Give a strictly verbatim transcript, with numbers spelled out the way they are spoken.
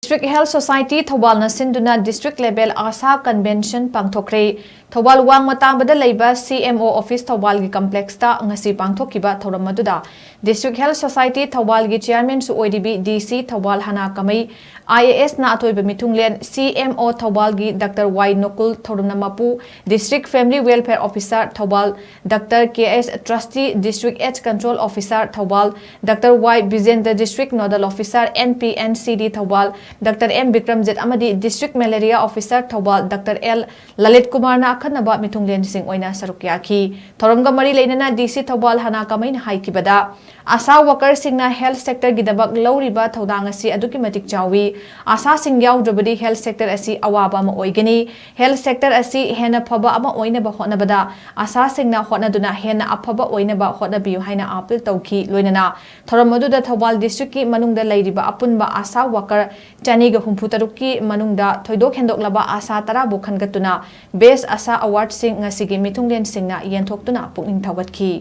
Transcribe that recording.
District Health Society ꯊꯧꯕꯥꯜꯅ ꯁꯤꯟꯗꯨꯅ District Level ASHA Convention ꯄꯥꯡꯊꯣꯛꯈ꯭ꯔꯦ꯫ Thoubal ꯋꯥꯡꯃ ꯇꯥꯕꯗ ꯂꯩꯕ C M O Office ꯊꯧꯕꯥꯜꯒꯤ complexꯇ ꯉꯁꯤ ꯄꯥꯡꯊꯣꯛꯈꯤꯕ ꯊꯧꯔꯝ ꯑꯗꯨꯗ District Health Society ꯊꯧꯕꯥꯜꯒꯤ Chairmanꯁꯨ ꯑꯣꯏꯔꯤꯕꯤ D C Thoubal ꯍꯅꯥ ꯀꯃꯩ, I A Sꯅ ꯑꯊꯣꯏꯕ ꯃꯤꯊꯨꯡꯂꯦꯟ, C M O ꯊꯧꯕꯥꯜꯒꯤ Doctor Y ꯅꯣꯀꯨꯜ ꯊꯧꯔꯝꯅ ꯃꯄꯨ, District Family Welfare Officer Thoubal Doctor K S Trustee, District AIDS Control Officer Thoubal Doctor Y ꯕꯤꯖꯦꯟꯗ꯭ꯔ, District Nodal Officer N P N C D Thoubal Doctor M Bikramjit ꯑꯃꯗꯤ District Malaria Officer Thoubal Doctor L Lalit ꯀꯨꯃꯥꯔꯅ ꯑꯈꯟꯅꯕ ꯃꯤꯊꯨꯡꯂꯦꯟꯁꯤꯡ ꯑꯣꯏꯅ ꯁꯔꯨꯛ ꯌꯥꯈꯤ꯫ ꯊꯧꯔꯝꯒ ꯃꯔꯤ ꯂꯩꯅꯅ D C Thoubal ꯍꯅꯥ ꯀꯃꯩꯅ ꯍꯥꯏꯈꯤꯕꯗ, ASHA workerꯁꯤꯡꯅ health sectorꯒꯤꯗꯃꯛ ꯂꯧꯔꯤꯕ ꯊꯧꯗꯥꯡ ꯑꯁꯤ ꯑꯗꯨꯛꯀꯤ ꯃꯇꯤꯛ ꯆꯥꯎꯏ꯫ ASHAꯁꯤꯡ ꯌꯥꯎꯗ꯭ꯔꯕꯗꯤ health sector ꯑꯁꯤ ꯑꯋꯥꯕ ꯑꯃ ꯑꯣꯏꯒꯅꯤ꯫ Health sector ꯑꯁꯤ ꯍꯦꯟꯅ ꯐꯕ ꯑꯃ ꯑꯣꯏꯅꯕ ꯍꯣꯠꯅꯕꯗ ASHAꯁꯤꯡꯅ ꯍꯣꯠꯅꯗꯨꯅ ꯍꯦꯟꯅ ꯑꯐꯕ ꯑꯣꯏꯅꯕ ꯍꯣꯠꯅꯕꯤꯌꯨ ꯍꯥꯏꯅ appeal ꯇꯧꯈꯤ꯫ ꯂꯣꯏꯅꯅ ꯊꯧꯔꯝ ꯑꯗꯨꯗ ꯊꯧꯕꯥꯜ districtꯀꯤ ꯃꯅꯨꯡꯗ ꯂꯩꯔꯤꯕ ꯑꯄꯨꯟꯕ ASHA worker ꯆꯅꯤꯒ ꯍꯨꯝꯐꯨ ꯇꯔꯨꯛꯀꯤ ꯃꯅꯨꯡꯗ ꯊꯣꯏꯗꯣꯛ ꯍꯦꯟꯗꯣꯛꯂꯕ ASHA ꯇꯔꯥꯕꯨ ꯈꯟꯒꯠꯇꯨꯅ Best ASHA Awardꯁꯤꯡ ꯉꯁꯤꯒꯤ ꯃꯤꯊꯨꯡꯂꯦꯟꯁꯤꯡꯅ ꯌꯦꯟꯊꯣꯛꯇꯨꯅ ꯄꯨꯛꯅꯤꯡ ꯊꯧꯒꯠꯈꯤ꯫